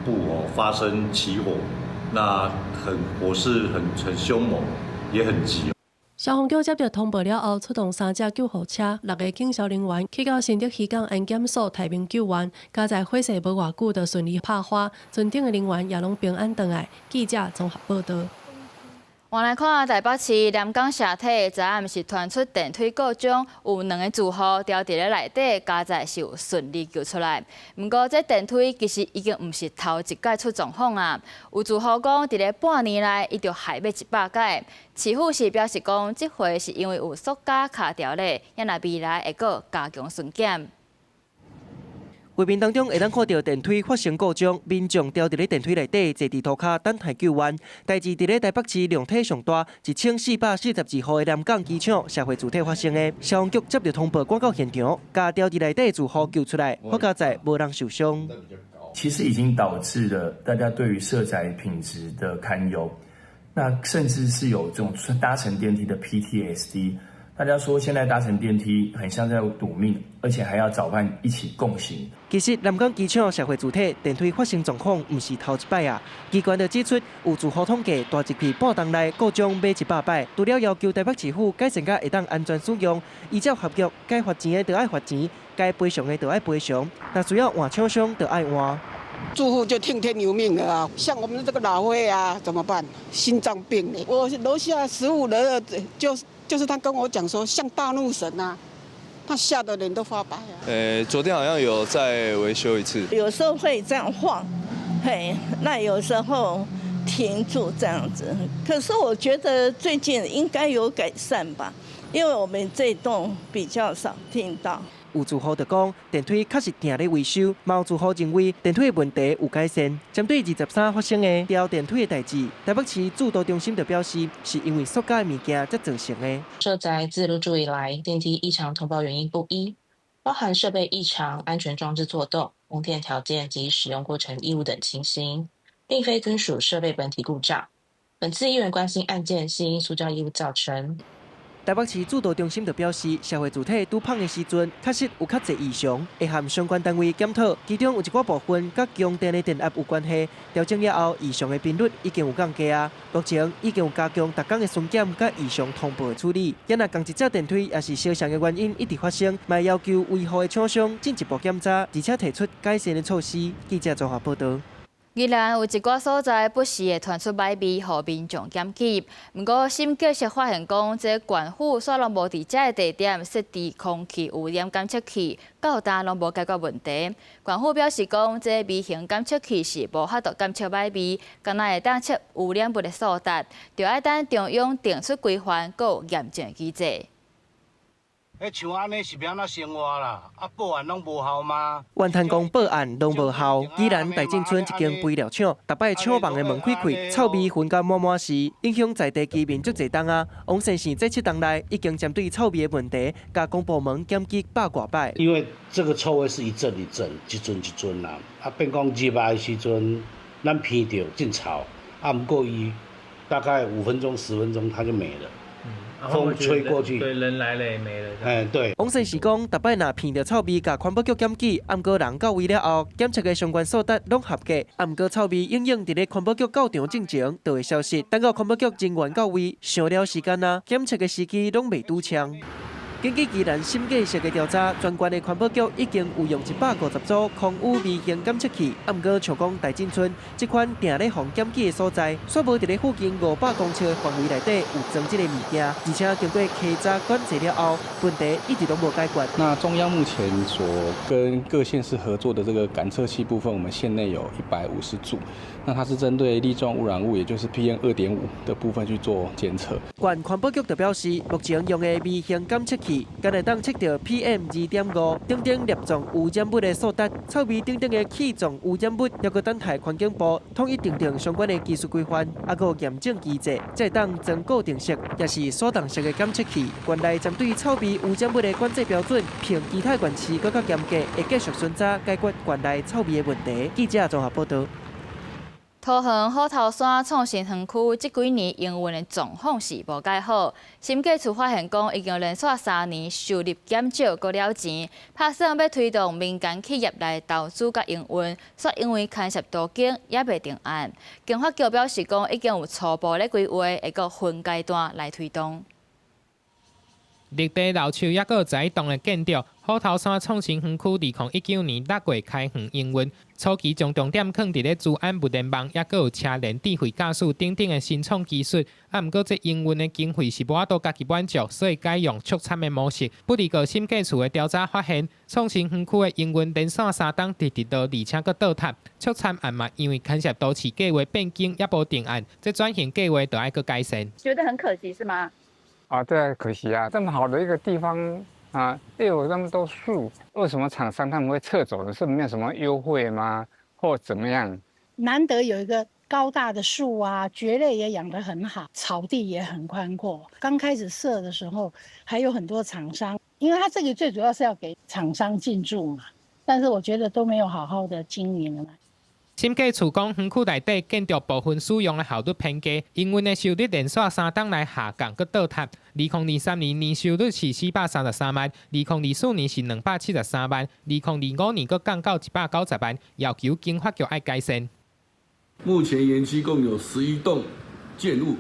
Speaker 29: 部哦發生起火，那很火勢很兇猛，也很急。
Speaker 21: 消防局接到通報了後，出動三架救護車、六个警消人員去到新竹漁港安檢所待命救援。佳哉火勢無偌久就順利拍花，船頂的人員也攏平安轉來。記者綜合報導。
Speaker 1: 換來看台北市南港社體，昨暗是傳出電梯故障，有兩个住戶牢佇咧內底，佳哉是有順利救出來。毋過這電梯其實已經毋是頭一擺出狀況啊。有住戶講，佇咧半年內，伊就害欲100擺。市府是表示講，這回是因為有塑膠卡牢咧，抑若未來會閣加強巡檢。
Speaker 5: 畫面當中會當看到電梯發生故障，民眾牢佇咧電梯內底坐佇塗跤等待救援。代誌佇咧台北市量體上大1442號的南港機場社會住宅發生的，消防局接到通報，趕到現場，共牢佇內底住戶救出來，好佳哉無人受傷。
Speaker 7: 其實已經導致了大家對於社宅品質的堪憂，那甚至是有這種搭乘電梯的 PTSD。大家說現在搭乘電梯很像在賭命，而且還要找伴一起共行。
Speaker 5: 其實南港機場社會住宅電梯發生狀況，毋是頭一擺啊。機關就指出，有住戶統計，大入去半冬內故障買100擺。除了要求台北市府改善甲會當安全使用，依照合約該罰錢的就愛罰錢，該賠償的就愛賠償。若需要換廠商就愛換。
Speaker 9: 住戶就聽天由命了啊！像我們這個老歲啊，怎麼辦？心臟病的，我樓下15樓的就是他跟我講說，像大怒神啊，他嚇得臉都發白啊。
Speaker 11: 昨天好像有再維修一次。
Speaker 17: 有時候會這樣晃，嘿，那有時候停住這樣子。可是我覺得最近應該有改善吧，因為我們這棟比較少聽到。
Speaker 5: 有住戶就講，電梯確實定咧維修，嘛有住戶認為電梯的問題有改善。針對23發生的掉電梯的代誌，台北市住都中心就表示，是因為塑膠的物件才造成的。
Speaker 12: 社宅自入住以來，電梯異常通報原因不一，包含設備異常、安全裝置作動、供電條件及使用過程異誤等情形，並非均屬設備本體故障。本次議員關心案件係因塑膠異物造成。
Speaker 5: 台北市住都中心就表示，社會住宅拄碰的時陣，確實有較濟異常，會和相關單位檢討。其中有一寡部分佮供電的電壓有關係，調整了後，異常的頻率已經有降低啊。目前已經有加強逐工的巡檢佮異常通報的處理。若仝一隻電梯也是相像的原因一直發生，嘛要求維護的廠商進一步檢查，而且提出改善的措施。記者綜合報導。
Speaker 1: 宜蘭有一寡所在不時會傳出䆀味，予民眾檢舉。毋過審計署發現講，這縣府煞攏無佇這个地點設置空氣污染監測器，到今攏無解決問題。縣府表示講，這微型監測器是無法度監測䆀味，干焦會當測污染物的數值，著愛等中央定出規範，閣有驗證機制。
Speaker 24: 彼像按呢是欲按怎生活啦？啊，報案攏無效嗎？
Speaker 5: 怨嘆講報案攏無效。宜蘭大圳村一間肥料廠，逐擺廠房的門開開，臭味熏甲滿滿是，影響在地居民足濟冬啊。王先生這7冬來已經針對臭味的問題，共公部門檢舉百外擺。
Speaker 24: 因為這個臭味是一陣一陣、一陣一陣啦，啊，變講入來的時陣，咱鼻著真臭，啊，毋過伊大概5分鐘、10分鐘，它就沒了。風吹過去，
Speaker 25: 對，人來了也沒了。
Speaker 24: 哎，對。
Speaker 5: 王先生講，逐擺若鼻著臭味，共環保局檢舉，啊，毋過人到位了後，檢測的相關數值攏合格，啊，毋過臭味永遠佇咧環保局到場進前就會消失，等到環保局人員到位，傷了時間啊，檢測的時機攏袂拄槍。根據宜蘭審計署的調查，全縣的環保局已經有用150組空污微型監測器，啊，毋過像講大圳村這款定咧予檢舉的所在，煞無佇咧附近500公尺的範圍內底有裝這个物件，而且經過稽查管制了後，問題一直攏無解決。
Speaker 26: 那中央目前所跟各縣市合作的這個感測器部分，我們縣內有150組，那它是針對粒狀污染物，也就是 PM 2.5的部分去做監測。
Speaker 5: 縣環保局就表示，目前用的微型監測器，干焦會當測著 PM 2.5等等粒狀污染物的數值，臭味等等的氣狀污染物，猶閣等待環境部統一訂定相關的技術規範，猶閣有驗證機制，才會當裝固定式，抑是手動式的監測器。縣內針對臭味污染物的管制標準，比其他縣市閣較嚴格，會繼續巡查解決縣內臭味的問題。記者綜合報導。
Speaker 1: 桃園虎頭山創新園區這幾年營運的狀況是無蓋好，審計處發現講已經連續3年收入減少，閣了錢，拍算欲推動民間企業來投資佮營運，卻因為牽涉都更猶未定案。經發局表示講已經有初步咧規劃，會閣分階段來推動。
Speaker 4: 綠地老樹抑閣有十一棟的建築，虎頭山創新園區2019年6月開園營運，初期將重點放佇咧資安物聯網，抑閣有車聯智慧駕駛等等的新創技術。啊，毋過這營運的經費是無法度家己滿足，所以改用促參的模式。不過審計處的調查發現，創新園區的營運連續3冬直直落，而且閣倒塌。促參案嘛，因為牽涉都市計劃變更，猶無定案，這轉型計劃就愛閣改善。
Speaker 27: 覺得很可惜是嗎？
Speaker 28: 啊，對啊，可惜啊，這麼好的一個地方啊，又有那麼多樹，為什麼廠商他們會撤走呢？是沒有什麼優惠嗎？或怎麼樣？
Speaker 30: 難得有一個高大的樹啊，蕨類也養得很好，草地也很寬闊。剛開始設的時候，還有很多廠商，因為它這個最主要是要給廠商進駐嘛，但是我覺得都沒有好好的經營了。
Speaker 4: 審計處講，園區內底建築部分使用的效率偏低，營運的收入連續3冬來下降，閣倒塌。2023年年收入是433萬，2024年是273萬，2025年閣降到190萬，要求經發局愛改善。
Speaker 8: 目前園區共有11棟建物，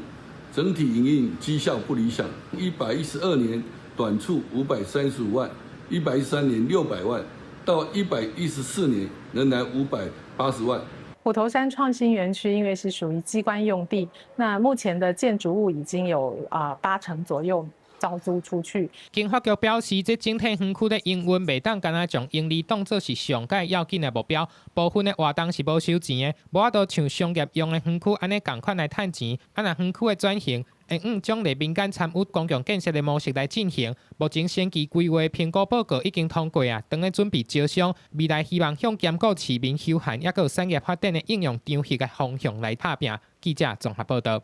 Speaker 8: 整體營運績效不理想。112年短絀535萬，113年600萬，到114年仍然580萬。
Speaker 10: 虎頭山創新園區因為是屬於機關用地，那目前的建築物已經有8成左右招租出去。
Speaker 4: 經發局表示，這整體園區的營運袂當干焦將盈利當做是上蓋要緊的目標，部分的活動是無收錢的，無法度像商業用的園區按呢仝款來趁錢。啊，若園區的轉型，會按獎勵民間參與公共建設的模式來進行。目前先期規劃評估報告已經通過啊，當咧準備招商，未來希望向兼顧市民休閒，抑閣有產業發展的應用場域的方向來拍拚。記者綜合報道。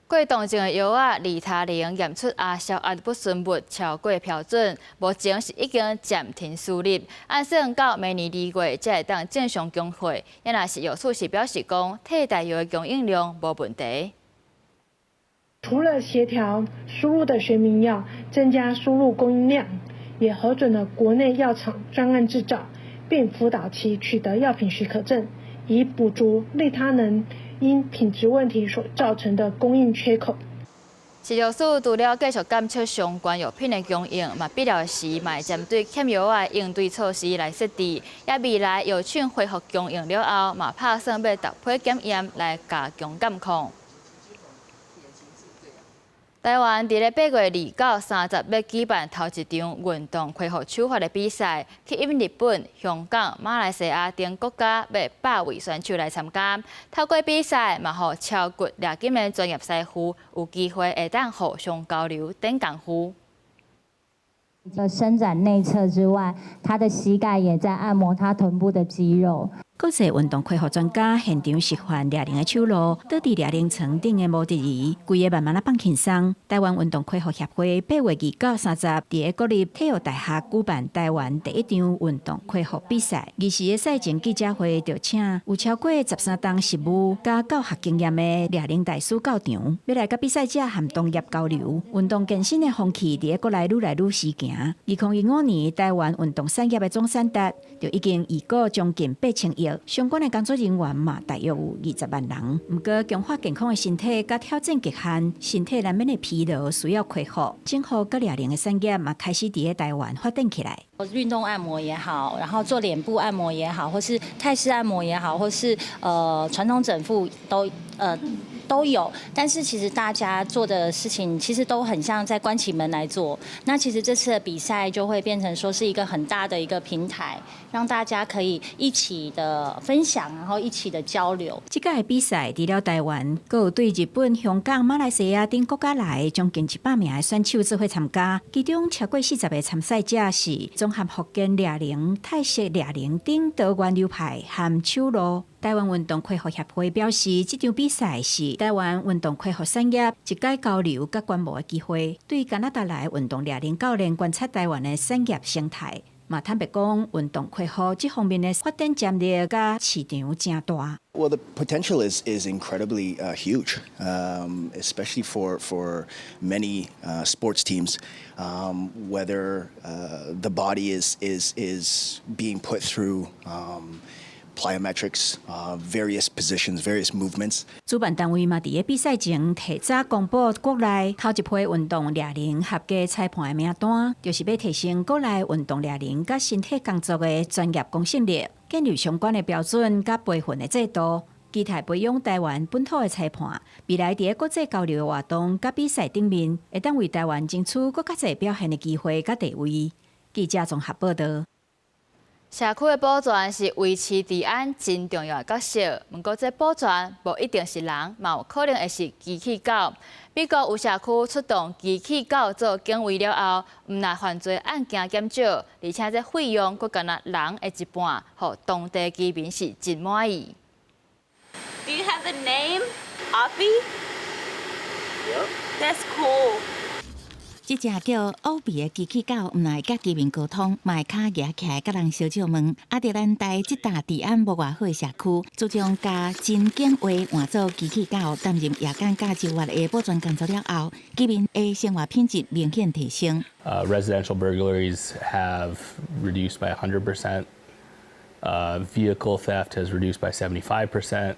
Speaker 1: 過動症的藥仔利他靈驗出亞硝胺不純物超過標準，目前是已經暫停輸入，按算到明年2月才會當正常供貨。也若是藥署是表示講，替代藥的供應量無問題。
Speaker 13: 除了協調輸入的學名藥，增加輸入供應量，也核准了國內藥廠專案製造，並輔導其取得藥品許可證，以補足利他能因品質問題所造成的供應缺口。
Speaker 1: 食藥署除了繼續監測相關藥品的供應，嘛必要時嘛會針對欠藥的應對措施來設置。也未來藥廠恢復供應了後，嘛拍算欲逐批檢驗來加強監控。台灣佇咧8月2到30欲舉辦頭一場運動恢復手法的比賽，吸引日本、香港、馬來西亞等國家欲100位選手來參加。透過比賽，嘛予敲骨掠金的專業師傅有機會會當互相交流、展功夫。
Speaker 14: 伸展內側之外，他的膝蓋也在按摩他臀部的肌肉。
Speaker 18: 國際運動恢復專家現場示範掠鈴的手路，倒佇掠鈴床頂的模特兒，規个慢慢仔放輕鬆。台灣運動恢復協會8月2到30，佇个國立體育大學舉辦台灣第一場運動恢復比賽。二時的賽前記者會就請有超過13冬實務佮教學經驗的掠鈴大師到場，欲來佮比賽者和同業交流。運動健身的風氣佇个國內愈來愈時行。2015年，台灣運動產業的總產值就已經預估將近8000億。相關的工作人員嘛，大約有20萬人。毋過，強化健康的身體佮挑戰極限，身體難免的疲勞需要恢復。整復佮掠鈴的產業嘛，開始佇咧台灣發展起來。
Speaker 15: 運動按摩也好，然後做臉部按摩也好，或是泰式按摩也好，或是傳統整復都有。但是其實大家做的事情其實都很像在關起門來做。那其實這次的比賽就會變成說是一個很大的一個平台，讓大家可以一起的分享，然後一起的交流。
Speaker 18: 這屆比賽除了台灣，閣有對日本、香港、馬來西亞等國家來將近100名的選手做伙參加，其中超過40個參賽者是綜合復健掠鈴、泰式掠鈴等多元流派和手路。台灣運動恢復協會表示，這場比賽是台灣運動恢復產業一屆交流佮觀摩的機會，對加拿大來運動掠鈴教練觀察台灣的產業生態。嘛坦白講，運動恢復這方面的發展潛力佮市場誠大。
Speaker 16: Well, the potential is incredibly huge, especially for many sports teams. Whether the body is being put through plyometrics, various positions, various movements.
Speaker 18: 主辦單位嘛，佇咧比賽前提早公布國內頭一批運動掠鈴合格裁判的名單，就是欲提升國內運動掠鈴佮身體工作的專業公信力，建立相關的標準佮培訓的制度，期待培養台灣本土的裁判，未來佇咧國際交流的活動佮比賽頂面，會當為台灣爭取閣較濟表現的機會佮地位。記者綜合報道。
Speaker 1: 社區的保全是維持治安真重要的角色，毋過這保全無一定是人，嘛有可能會是機器狗。美國有社區出動機器狗做警衛了後，毋但犯罪案件減少，而且這費用閣敢若人的一半，予當地居民是真滿意。
Speaker 19: Do you have a name, Oppie? Yep. That's cool.
Speaker 18: 這隻叫歐比的機器狗，毋但會佮居民溝通，嘛會跤蜈起來佮人相借問。亞特蘭大這搭治安無偌好的社區，自從共真警衛換做機器狗擔任夜間佮晝越的保全工作了後，居民的生活品質明顯提升。
Speaker 2: Residential burglaries have reduced by 100%. Vehicle theft has reduced by 75%.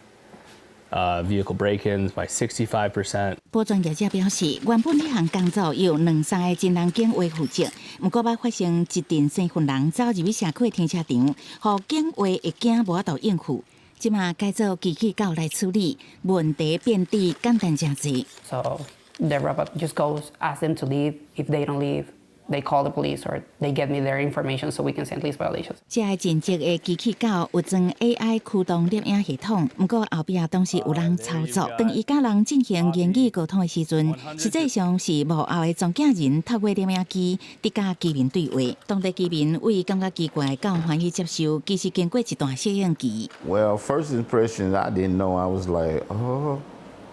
Speaker 2: Vehicle break-ins by 65%.
Speaker 18: 保全業者表示，原本這項工作由兩三個真人警衛負責，毋過捌發生一陣生份人走入去社區的停車場，予警衛會驚無法度應付。這馬改做機器狗來處理，問題變得簡單誠濟。
Speaker 3: So the robot just goes, ask them to leave. If they don't leave, they call the police or they get me their information so we can send lease violations.
Speaker 18: 這个盡職的機器狗有裝 AI 驅動攝影系統，毋過後壁總是有人操作。當伊佮人進行言語溝通的時陣，實際上是幕後的裝鏡人透過攝影機佇佮居民對話。當地居民為感覺奇怪到歡喜接受，其實經過一段適應期。
Speaker 6: Well, first impression, I didn't know. I was like, oh,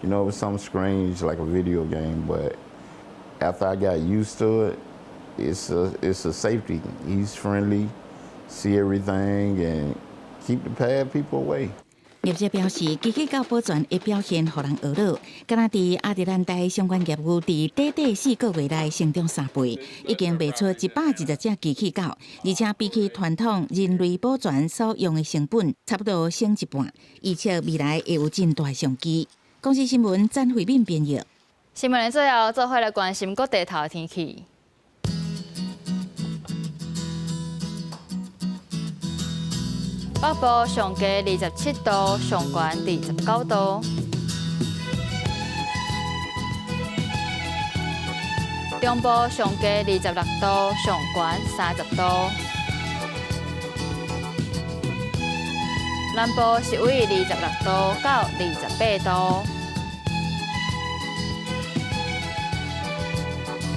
Speaker 6: it was something strange, like a video game. But after I got used to it, it's a safety. He's friendly, see everything, and keep the bad people away.
Speaker 18: 業者表示，機器狗保全的表現予人懊惱，敢若佇亞特蘭大相關業務佇短短4個月內成長3倍，已經賣出120隻機器狗，而且比起傳統人類保全所用的成本，差不多省一半，預測未來會有真大商機。公視新聞詹慧敏編譯。
Speaker 1: 新聞的最後，做伙來關心各地頭天氣。北部上低27度，上懸29度。中部上低26度，上懸30度。南部是為26度到28度。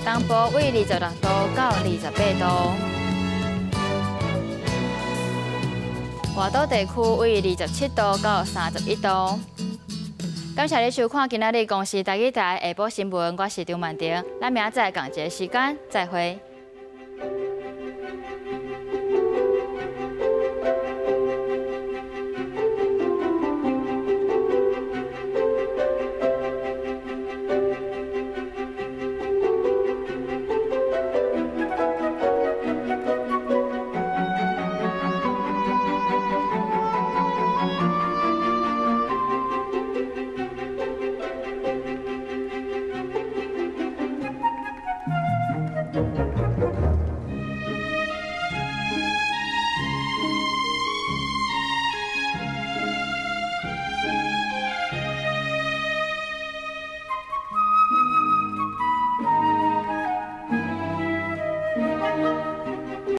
Speaker 1: 東部為26度到28度。外島地區為27度到31度。感謝你收看今仔日公視台語台下晡新聞，我是張曼婷，咱明仔載仝一个時間再會。